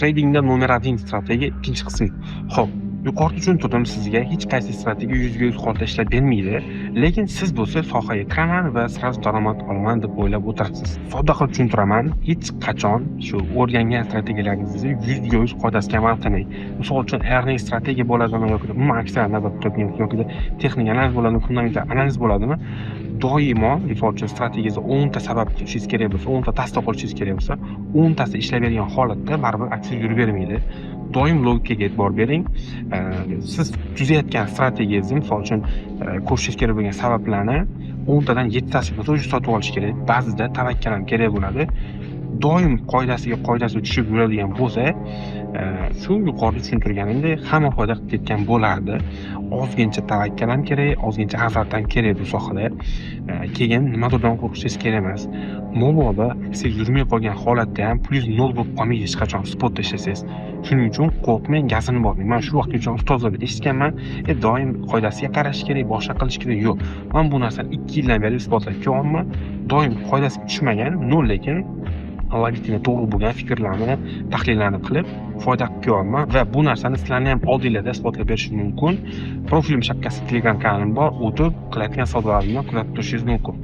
Tradingda номер один strategiya, ikkinchi qism. Xo'p, yuqorida tushuntirdim sizga, hech qaysi strategiya 100% holda ishlab bermaydi, lekin siz bo'lsa sohaga kiraman va сразу daromad olaman deb o'ylab o'tiribsiz. Sodda qilib tushuntiraman, hech qachon shu o'rgangan strategiyalaringizni 100% qoidasiga amal qilmang. Misol uchun, earning strategiya bo'ladimi yoki umuman aksiyalar nazarda tutadigan yoki texnik analiz bo'ladimi, fundamental analiz bo'ladimi, doimo, misol uchun, strategiyangizda 10 ta sabab tutishingiz kerak bo'lsa, 10 ta tasdiq olishingiz kerak bo'lsa, 10 tasi ishlab bergan holatda baribir aksiya yurib bermaydi. Doim logikaga e'tibor bering. Siz tuzayotgan strategiyangizni, misol uchun, ko'rishingiz kerak bo'lgan sabablarni 10 tadan 7 tasi bo'lsa, уже sotib olish kerak. Ba'zida tavakkal ham kerak bo'ladi. Doim qoidasiga qoidasi tushib yuradigan bo'lsa, shu yuqorida tushuntirganimdek hamma foyda qilib ketgan bo'lardi. Ozgincha tavakkal ham kerak, ozgincha azart ham kerak bu sohada. Keyin nimadirdan qo'rqishingiz kerak emas. Mabodo aksiya yurmay qolgan holatda ham pulingiz nol bo'lib qolmaydi hech qachon spotda ishlasangiz. Shuning uchun qo'rqmang, gazini bosmang. Man shu vaqtgacha ustozlardan eshitganman, doim qoidasiga qarash kerak, boshqa qilish kerak. Yo'q. Man bu narsani 2 yildan beri isbotlab kelyapman. Doim qoidasiga tushmagan, nol, lekin logikani to'g'ri bo'lgan fikrlarni, tahlillarni qilib foyda qilib kelyapman va bu narsani sizlarni ham oldinglarda isbotlab berishim mumkin. Profilim shapkasi Telegram kanalim bor, o'tib qilayotgan savdolarimni kuzatib turishingiz mumkin.